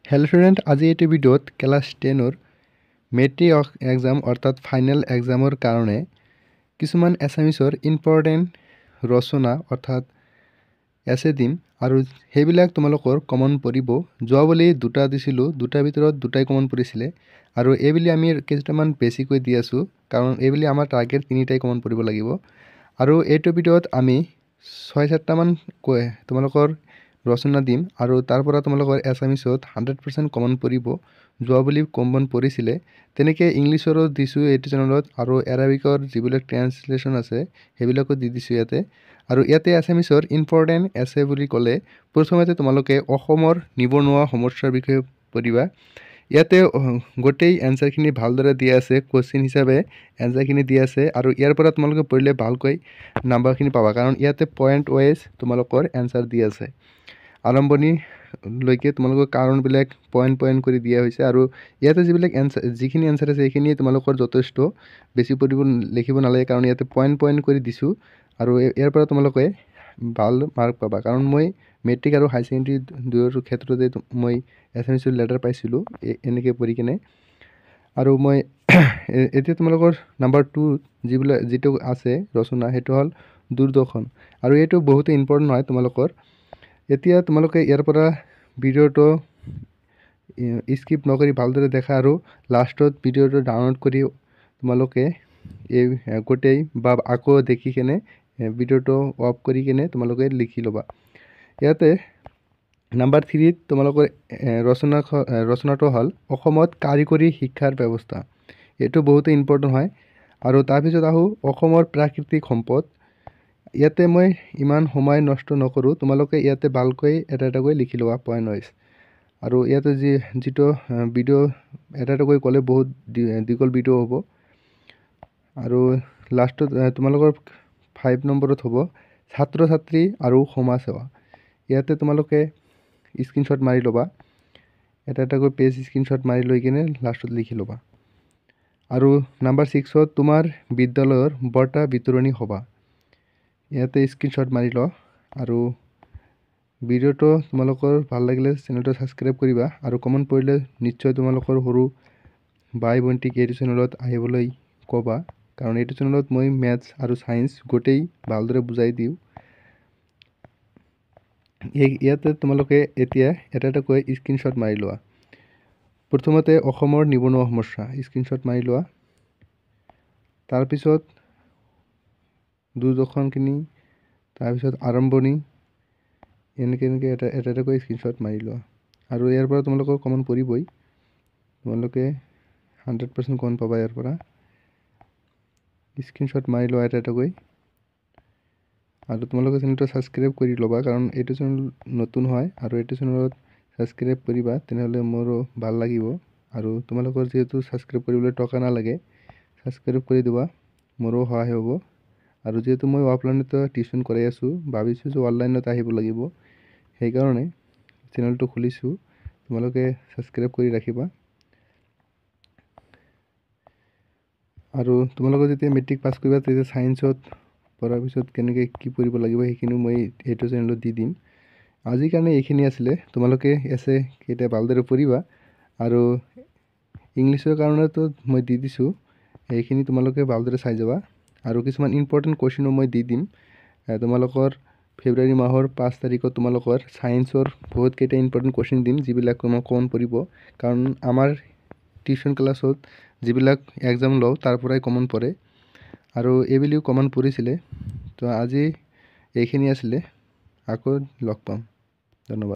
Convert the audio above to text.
Hello' student, আজি এইটো ভিডিঅ'ত ক্লাছ 10ৰ মেট্ৰিক এক্সাম অৰ্থাৎ ফাইনেল এক্সামৰ কাৰণে কিছুমান এছামিছৰ ইম্পৰ্টেণ্ট ৰচনা অৰ্থাৎ এছে দিম আৰু সেইবিলাক তোমালোকৰ কমন পৰিব। যোৱাবলি দুটা দিছিলোঁ, দুটাৰ ভিতৰত দুটাই কমন পৰিছিলে আৰু এইবুলি আমি কেইটামান বেছিকৈ দি আছোঁ, কাৰণ এইবুলি আমাৰ টাৰ্গেট তিনিটাই কমন পৰিব লাগিব। আৰু এইটো ভিডিঅ'ত আমি 6-7টামান কৈ তোমালোকৰ ৰচনা দিম আৰু তাৰ পৰা তোমালোকৰ এছামিছত 100% কমন পৰিব। যোৱা বুলি কমন পৰিছিলে, তেনেকৈ ইংলিছৰো দিছোঁ এইটো চেনেলত আৰু এৰাবিকৰ যিবিলাক ট্ৰেঞ্চলেশ্যন আছে সেইবিলাকো দি দিছোঁ ইয়াতে। আৰু ইয়াতে এছামিছৰ ইম্পৰ্টেণ্ট এছে বুলি ক'লে প্ৰথমতে তোমালোকে অসমৰ নিবনুৱা সমস্যাৰ বিষয়ে পঢ়িবা। ইয়াতে গোটেই এনচাৰখিনি ভালদৰে দিয়া আছে, কুৱেশ্যন হিচাপে এনচাৰখিনি দিয়া আছে আৰু ইয়াৰ পৰা তোমালোকে পঢ়িলে ভালকৈ নাম্বাৰখিনি পাবা, কাৰণ ইয়াতে পইণ্ট ৱাইজ তোমালোকৰ এনচাৰ দি আছে। আৰম্ভণিলৈকে তোমালোকৰ কাৰণবিলাক পইণ্ট পইণ্ট কৰি দিয়া হৈছে আৰু ইয়াতে যিবিলাক এনচাৰ যিখিনি এনচাৰ আছে সেইখিনিয়ে তোমালোকৰ যথেষ্ট, বেছি পঢ়িব লিখিব নালাগে, কাৰণ ইয়াতে পইণ্ট পইণ্ট কৰি দিছোঁ আৰু ইয়াৰ পৰা তোমালোকে ভাল মাৰ্ক পাবা। কাৰণ মই মেট্ৰিক আৰু হায়াৰ ছেকেণ্ডেৰী দুয়োৰ ক্ষেত্ৰতে মই এছামিছৰ লেটাৰ পাইছিলোঁ এনেকৈ পঢ়ি কিনে। আৰু মই এতিয়া তোমালোকৰ নাম্বাৰ 2 যিবিলাক যিটো আছে ৰচনা, সেইটো হ'ল দূৰদৰ্শন আৰু এইটো বহুতো ইম্পৰ্টেণ্ট হয় তোমালোকৰ। এতিয়া তোমালোকে ইয়াৰ পৰা ভিডিঅ'টো স্কিপ নকৰি ভালদৰে দেখা আৰু লাষ্টত ভিডিঅ'টো ডাউনলোড কৰি তোমালোকে এই গোটেই বা আকৌ দেখি কেনে ভিডিঅ'টো অফ কৰি কেনে তোমালোকে লিখি ল'বা। ইয়াতে নাম্বাৰ 3ত তোমালোকৰ ৰচনাটো হ'ল অসমত কাৰিকৰী শিক্ষাৰ ব্যৱস্থা, এইটো বহুতো ইম্পৰ্টেণ্ট হয়। আৰু তাৰপিছত আহোঁ অসমৰ প্ৰাকৃতিক সম্পদ। ইয়াতে মই ইমান সময় নষ্ট নকৰোঁ, তোমালোকে ইয়াতে ভালকৈ এটা এটাকৈ লিখি ল'বা পইণ্ট ৱাইজ। আৰু ইয়াতে যিটো ভিডিঅ' এটা এটাকৈ ক'লে বহুত দীঘল ভিডিঅ' হ'ব। আৰু লাষ্টত তোমালোকৰ 5 নম্বৰত হ'ব ছাত্ৰ ছাত্ৰী আৰু সমাজসেৱা। ইয়াতে তোমালোকে স্ক্ৰীনশ্বট মাৰি ল'বা, এটা এটাকৈ পেজ স্ক্ৰীনশ্বট মাৰি লৈ কিনে লাষ্টত লিখি ল'বা। আৰু নাম্বাৰ 6ত তোমাৰ বিদ্যালয়ৰ বঁটা বিতৰণী সভা, ইয়াতে স্ক্ৰীনশ্বট মাৰি লওঁ। আৰু ভিডিঅ'টো তোমালোকৰ ভাল লাগিলে চেনেলটো ছাবস্ক্ৰাইব কৰিবা আৰু কমেণ্ট পৰিলে নিশ্চয় তোমালোকৰ সৰু ভাই ভণ্টিক এইটো চেনেলত আহিবলৈ ক'বা, কাৰণ এইটো চেনেলত মই মেথছ আৰু ছায়েন্স গোটেই ভালদৰে বুজাই দিওঁ। ইয়াতে তোমালোকে এতিয়া এটা এটাকৈ স্ক্ৰীনশ্বট মাৰি লোৱা। প্ৰথমতে অসমৰ নিবনুৱা সমস্যা স্ক্ৰীনশ্বট মাৰি লোৱা, তাৰপিছত দূৰদৰ্শনখিনি, তাৰপিছত আৰম্ভণি, এনেকৈ এনেকৈ এটা এটা এটাকৈ স্ক্ৰীনশ্বট মাৰি লোৱা। আৰু ইয়াৰ পৰা তোমালোকৰ কমন পৰিবই, তোমালোকে 100% কমন পাবা ইয়াৰ পৰা। স্ক্ৰীনশ্বট মাৰি লোৱা এটা এটাকৈ আৰু তোমালোকে চেনেলটো ছাবস্ক্ৰাইব কৰি ল'বা, কাৰণ এইটো চেনেল নতুন হয় আৰু এইটো চেনেলত ছাবস্ক্ৰাইব কৰিবা তেনেহ'লে মোৰো ভাল লাগিব। আৰু তোমালোকৰ যিহেতু ছাবস্ক্ৰাইব কৰিবলৈ টকা নালাগে, ছাবস্ক্ৰাইব কৰি দিবা, মোৰো সহায় হ'ব। আৰু যিহেতু মই অফলাইনতো টিউশ্যন কৰাই আছোঁ, ভাবিছোঁ যে অনলাইনত আহিব লাগিব, সেইকাৰণে চেনেলটো খুলিছোঁ। তোমালোকে ছাবস্ক্ৰাইব কৰি ৰাখিবা। আৰু তোমালোকে যেতিয়া মেট্ৰিক পাছ কৰিবা তেতিয়া ছায়েন্সত পঢ়াৰ পিছত কেনেকৈ কি পঢ়িব লাগিব সেইখিনিও মই এইটো চেনেলত দি দিম। আজিৰ কাৰণে এইখিনি আছিলে, তোমালোকে এছে কেইটা ভালদৰে পঢ়িবা। আৰু ইংলিছৰ কাৰণেতো মই দি দিছোঁ, সেইখিনি তোমালোকে ভালদৰে চাই যাবা। আৰু কিছুমান ইম্পৰ্টেণ্ট কুৱেশ্যনো মই দি দিম। তোমালোকৰ ফেব্ৰুৱাৰী মাহৰ 5 তাৰিখত তোমালোকৰ ছায়েন্সৰ বহুতকেইটা ইম্পৰ্টেণ্ট কুৱেশ্যন দিম, যিবিলাক তোমাক কমন পৰিব, কাৰণ আমাৰ টিউশ্যন ক্লাছত যিবিলাক এক্সাম লওঁ তাৰ পৰাই কমন পৰে আৰু এইবুলিও কমন পৰিছিলে। তো আজি এইখিনি আছিলে, আকৌ লগ পাম, ধন্যবাদ।